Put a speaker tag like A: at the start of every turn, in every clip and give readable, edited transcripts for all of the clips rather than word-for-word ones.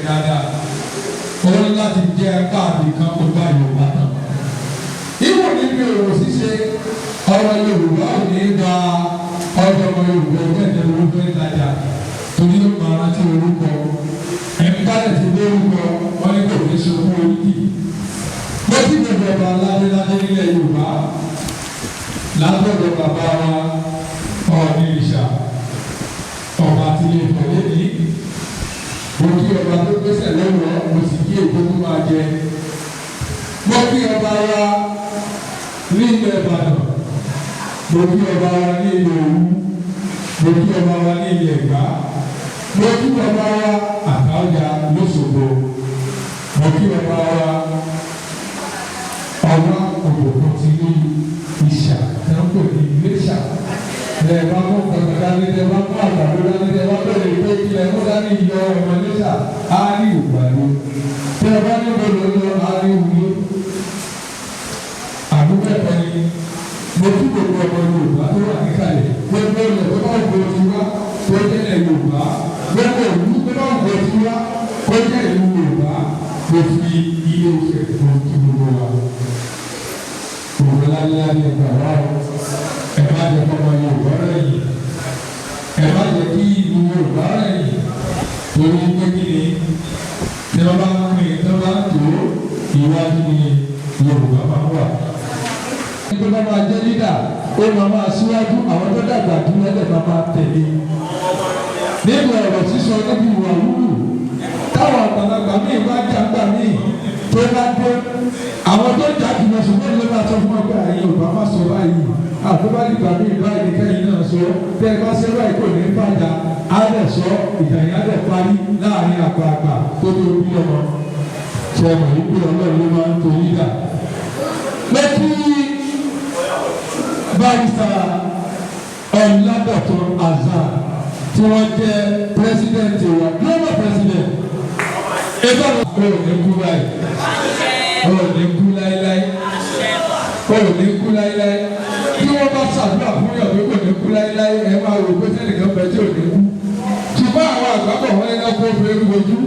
A: Dáadáa, ó ní láti jẹ́ káàdì kan kó bá Yorùbá tán. Ìwọ níbi òwò ṣíṣe, ọ̀rọ̀ Yorùbá ò ní gba ọjọ́ ọmọ Yorùbá ẹgbẹ́ ìjọba owó fẹ́ tajà, torí ó máa rántí orúkọ. Ẹ̀ńkálẹ̀ ti dé orúkọ wọn ní kò ní sunkún oríkì. Mo ti gbogbo ọba aládéládé nílẹ̀ Yorùbá, látọ̀dọ̀ bàbá wa Ọọ̀ni Ìrìṣà, ọba tí ilé Ifẹ̀ lẹ́nìí. Mo kí ọba tó gbèsè lọ́wọ́, mo sì kí èkó tó máa jẹ. Mo kí ọba wa ní ilẹ̀ Ìbàdàn, mo kí ọba wa ní ilẹ̀ Òwu, mo kí ọba wa ní ilẹ̀ Ẹ̀gbá, mo kí ọba wa Àtàwọ̀jà lÓṣogbo, mo kí ọba wa Ọwá Òbòkun ti ní Ìṣà tí wọ́n pè ní Iléṣà. Ẹ bá mú kankan dání, ẹ bá mú àgbàdo dání, ẹ bá bẹ̀rẹ̀ pé ilẹ̀ mú dání yọ ọmọ Iléṣà á ní ìgbàdo. Tẹ ẹ bá ní bọ̀lọ̀ lọ, á ní wúlò. Àdúgbò ẹ̀kọ́ ni mo kí gbogbo ọmọ Yorùbá tó wà níkàlẹ̀, gbogbo ilẹ̀ tó bá wù ó ti wá tó jẹ́ ilẹ̀ Yorùbá, gbogbo ìlú tó bá wù ó ti wá kó jẹ́ ìlú Yorùbá. Mo fi Ilé Ifẹ̀ mo kí gbogbo wa. Gbogbo ládéládé, ẹgbà wá o. Ẹ má jẹ́ kọ́ ọmọ Yorùbá rẹ̀ yìí, ẹ má jẹ́ kí ìlú Yorùbá rẹ̀ yìí, torí pé kí ni, tí wọ́n bá ń pín, tí wọ́n bá ń tó, ìwájú ni Yorùbá máa ń wà. Tó bá máa jẹ́ leader, ó máa máa síwájú, àwọn tó dàgbà dúró ẹ̀dẹ̀ máa máa tẹ̀lé. Níbi ọ̀rọ̀ sísọ, níbi ìwà wúwù, táwọn àgbàlagbà míì bá jàǹgbà míì tó bá dé, àwọn tó jà jùlọ, ṣùgbọ́n ló máa sọ fún ọ pé àyè Yorùbá má sọ báyìí, àtúbálìgbà míì báyìí ní kẹ́yìn náà sọ, tẹ́ ẹ bá ṣe báyìí kò ní fàjà, á dẹ̀ sọ, ìjà yẹn á dẹ̀ parí láàrin àgbààgbà tó tó bí ọmọ. Ṣe mọ̀ wípé Ọlọ́run ló máa ń to leader? Lẹ́kí Barrister Ọ̀làdọ̀tun Azar, tí wọ́n jẹ́ president wa, global president ẹgbẹ́ wọn. Ò ní kú báyìí, ò ní kú láéláé, ò ní kú láéláé. Tí wọ́n bá ṣàdúrà fún yàn pé kò ní kú láéláé, ẹ máa rò pé sẹ́nìkan bẹ tí ò ní kú. Ṣùgbọ́n àwọn àgbàbọ̀ wọn ní kó fẹ́ wojú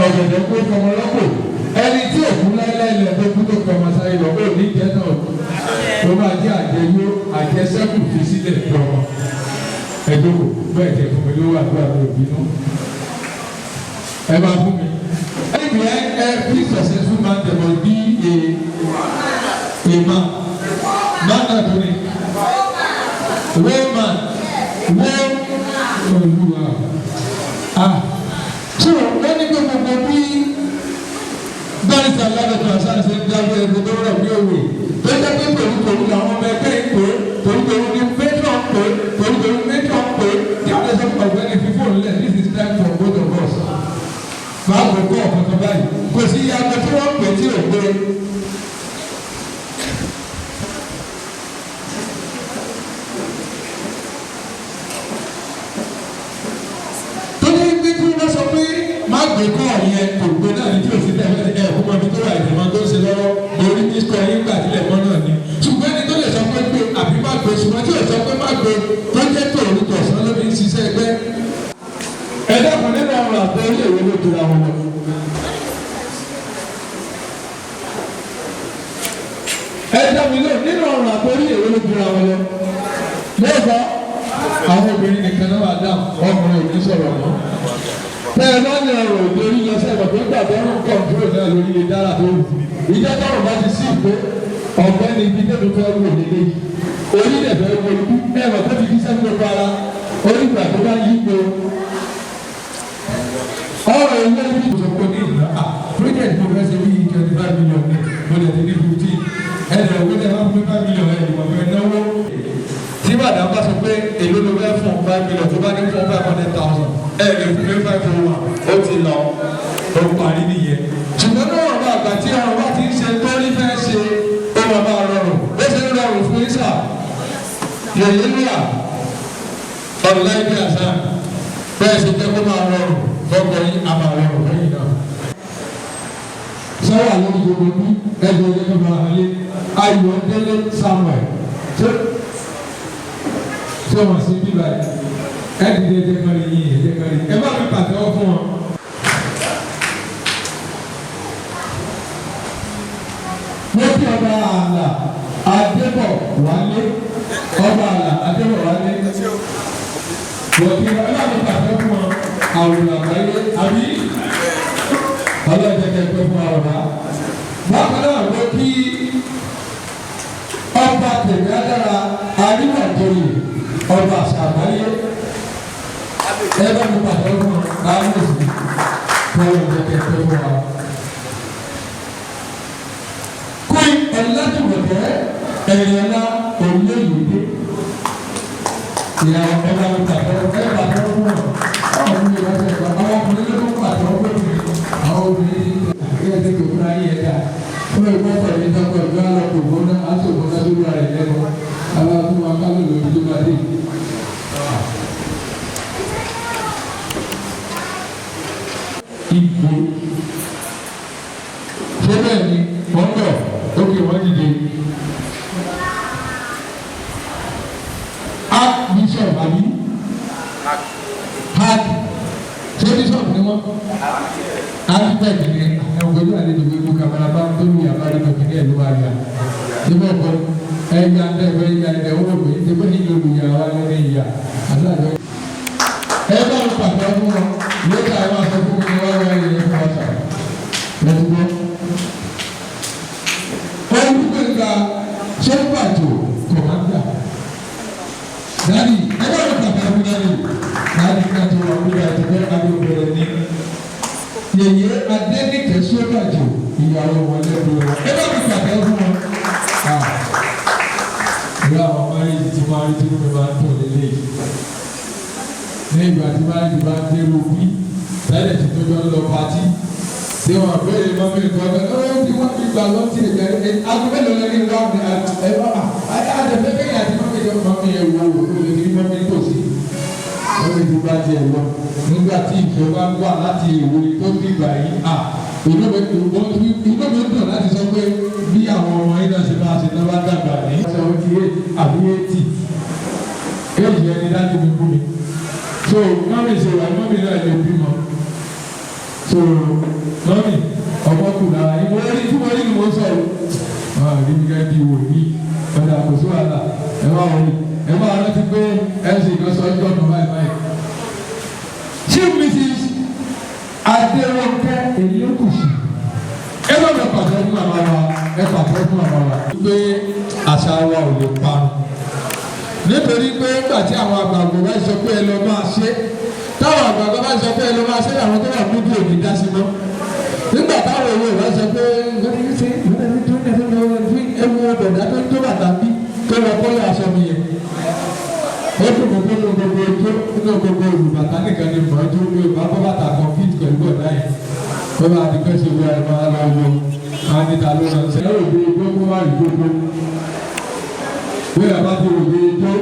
A: ọ̀gẹ̀dẹ̀ kó fọmọ lọ́pọ̀. Ẹni tí ò kú láéláé lẹ̀ tó kú tó fọmọ sáyé lọ, ó ní jẹ́ náà, ó máa jẹ́ àjẹyó àjẹsẹ́kù fi sílẹ̀ fọmọ. Ẹ jókòó bẹ́ẹ̀, tẹ̀ fún mi lówó àdúrà, mi ò bínú, ẹ máa fún mi. Behind every successful man there must be a man. Man náà tó ní woman wo olúwa. Ah, so wọ́n ní pé gbogbo bí Barrister Ládọ̀tun Hasan ṣe ń dábẹ́ ẹgbẹ́ tó rọ̀ bí òwe, tó jẹ́ pé tòrútòrú làwọn ọmọ ẹgbẹ́ ń pè é, tòrútòrú ní patron pè é, tòrútòrú matron pè é, tí a lè sọ fún ọ̀gbẹ́ni fífò lẹ̀, this is time for both of us. Báwo kọ́ ọ̀kankan báyìí, kò sí iye aago tí wọ́n pè tí ò gbé. Tó ní pé tí wọ́n sọ pé má gbé kọ́ yẹn, kò gbé náà ní, tí ò sí tẹ̀lé ẹ̀ kó mọ ibi tó wà, ìdìmọ̀ tó ń ṣe lọ́wọ́ orí ní sọ yín gbà sílẹ̀ mọ́ náà ni. Ṣùgbọ́n ẹni tó lè sọ pé gbé àbí má gbé, ṣùgbọ́n tí ò sọ pé má gbé, tó jẹ́ tòun tọ̀sán ló fi ń ṣiṣẹ́ ẹgbẹ́. Ẹ dákun, nínú ọ̀rọ̀ àgbẹ̀ ilé ìwé ló jura wọn lọ? Ẹ dá mi lóhùn, nínú ọ̀rọ̀ àgbẹ̀ ilé ìwé ló jura wọn lọ? Lẹ́ẹ̀kọ́, àwọn obìnrin nìkan náà wà dáhùn, ọkùnrin ò ní sọ̀rọ̀ mọ́. Tẹ́ ẹ bá ní ọ̀rọ̀ òde orí lọ sẹ́gbọ̀n tó gbàgbọ́ ọ̀rùn control náà lórí lè dára tó wù. Ìjọ tọrọ bá ti sí ìpè ọ̀gbẹ́ni ibi tó fẹ́ wò lélẹ́yìí, orí lè fẹ́ wò ikú ẹ̀rọ tó ti fi sẹ́kù gbogbo ara orí ìgbà tó bá yí po ọ̀rọ̀ ilé ibi tó kọ ní ìlú à project mo fẹ́ ṣe bí 25 million ní, mo lè ti ní 15, ẹ̀rọ owó tẹ bá fún 5 million ẹ̀ ìmọ̀ fẹ́ náwó. Tí bàdà bá sọ pé èló ló fẹ́ fún 5 million, tó bá ní fún 500,000, ẹ̀ lè fún mi 501, ó ti lọ, ó parí nìyẹn. Ṣùgbọ́n náà wọ́n bá àgbà tí ọ̀rọ̀ bá ti ń ṣe torí fẹ́ ṣe, ó máa bá rọrùn, ó ṣe ń rọrùn fún isa yẹ̀yẹ́ lúwà ọ̀láìdí àṣà bẹ́ẹ̀ ṣe jẹ́ kó máa rọrùn fọ́kọ yín. Òṣogbo bí ẹjọ́ ẹjọ́ tó fara hàn lé Ayọ̀délé Samuel ṣé ṣé wọ́n sí bíbá yìí ẹ dìde ẹjẹ kan lè yín ẹjẹ kan lè yín ẹ bá mi pàtẹ́wọ́ fún wọn. Mo kí ọba àlà Adébọ̀wálé, ọba àlà Adébọ̀wálé, mo kí ẹ bá mi pàtẹ́wọ́ fún wọn. Àwòrán àgbáyé àbí ọlọ́jẹ̀kẹ̀ pé fún àwòrán. Bákan náà ló kí ọba tèmi adára aríwájọyè ọba àṣà àgbáyé, ẹ bá mi pàtẹ́wọ́ fún wọn káàmùsì kọ́lọ́jẹ̀kẹ̀ pé fún wa. Queen Ọlájùmọ̀kẹ́ Ẹ̀yọ́lá Olóyèdè, ìyàwó, ẹ bá mi pàtẹ́wọ́, ẹ pàtẹ́wọ́ fún wọn. Àwọn obìnrin wọ́n ṣe àwọn ọkùnrin ló ń pàtẹ́wọ́ fún mi, àwọn obìnrin àgbẹ̀ ẹ̀sìn kò fúnra yín ẹ̀dá fún ẹgbẹ́ ọ̀sẹ̀ ní sọ́kọ̀ ìgbà lọ́kọ̀ gbóná aṣọ ògbóná tó rà rẹ̀ lẹ́nu aláàtún wa kálọ̀ lórí tó bá dé. Ìgbò ṣé bẹ́ẹ̀ ni wọ́n bọ̀ ókè wọ́n dìde. Archbishop àbí Arch ṣé bishop ni wọ́n, architect ni ẹ̀wọ̀n pẹ̀lú àlejò gbogbo kamara bá ń tóbi àbárí kòkìní ẹ̀ ló máa yà síbẹ̀ kọ́ ẹ̀yà ẹ̀fẹ̀ ẹ̀yà ẹ̀ wọ́n pè é síbẹ̀ nílò olùyà wa lẹ́nu ìyà àtàjọ. Ẹ bá ń pàtó fún wọn lókè àwọn aṣọ fún mi wá wá ilé fún ọ̀sà lẹ́tí gbọ́. Olùgbèǹga Sọ́pàtò commander, daddy, ẹ bá ń pàtó fún daddy. Daddy náà ti wà wúlò àti bẹ́ẹ̀ adó bẹ̀rẹ̀ ní yèyé Adéníkẹ́ Sọ́pàtò, ìyàwó wọn lẹ́nu wọn, ẹ bá ń pàtó fún wọn. Ìyá àwọn marriage tí máa rí tí wọ́n máa ń tò lélẹ̀ ní ìgbà tí marriage bá ń dérò bí tẹ́lẹ̀ tí tó jọ ń lọ party tí wọ́n béèrè mummy nǹkan kan ẹ tí wọ́n fi gbà lọ́tì ẹ̀jẹ̀ ẹ̀ aago mélòó lẹ́ni wá ní ẹ bá àtẹ̀fẹ́ kẹ́yìn àti mummy jọ mummy ẹ̀ wò ó lè ní mummy tòsí mummy ti bá tiẹ̀ lọ nígbà tí ìfẹ́ bá wà láti ìwé tó dìgbà yìí à inú mi dùn láti sọ pé bí àwọn ọmọ yìí náà ṣe máa ṣe náà bá dàgbà ní 78 àbí 80 èyí ẹni dájú mi kú mi. So mummy ṣe wà, mummy náà lè bímọ. So mummy ọmọ kù lára yìí mo rí tí mo rí ni mo sọ o wọn rí mi gẹ́gẹ́ bí wòlíì ọ̀dà kò sí wàhálà. Ẹ má wọlé, ẹ má rántí pé ẹ sì kan sọ ọjọ́ kan báyìí báyìí. Chief Mrs. Adérónkẹ́ Elégùṣì, ẹ bá mi pàṣẹ fún màmá wa, ẹ pàṣẹ fún màmá wa. Pé àṣà wa ò lè parun nítorí pé nígbà tí àwọn àgbààgbà bá sọ pé ẹ lọ máa ṣe, táwọn àgbààgbà bá sọ pé ẹ lọ máa ṣe, àwọn tó wà níbi òní dá sí mọ́. Nígbà táwọn òwe bá sọ pé ewu ọbẹ̀dá tó ń tó bàtà bí tó lọ kọ́lé aṣọ mi yẹn, ó dùn mí pé nínú gbogbo ojú nínú gbogbo olùbàtà nìkan ni mọ̀ ojú mi ò bá bọ́ bàtà compete pẹ̀lú ọ̀dá yẹn. Ó bá di pẹ́ ṣe wúra ẹ̀ máa lọ wọ máa níta ló rán ṣe. Ẹ ò gbé ijó kó má rí gbogbo bí ẹ bá ti rò gbé ijó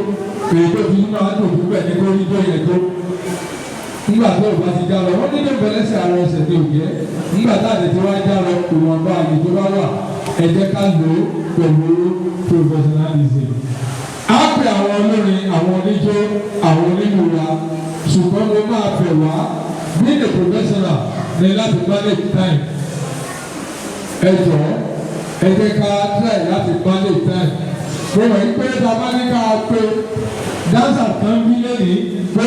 A: èyí tó fi máa dùn fún bẹ́ẹ̀ ní kó rí ijó yẹn tó nígbà tó o bá ti já lọ wọ́n nílò ìbẹ̀lẹ́sẹ̀ ara ẹsẹ̀ ní òjẹ́ nígbà tá a lè ti wá já lọ ìwọ̀nba àyè tó bá wà, ẹ jẹ́ ká lò ó pẹ̀lú professionalism. Á pè àwọn olórin, àwọn oníjó, àwọn onílù wa, ṣùgbọ́n mo máa fẹ̀ wá, being a professional ní láti manage time. Ẹ jọ̀ọ́, ẹ jẹ́ ká try láti manage time. Mo mọ̀ pé tá a bá ní ká pé dancer kan bí lẹ́nìí pé.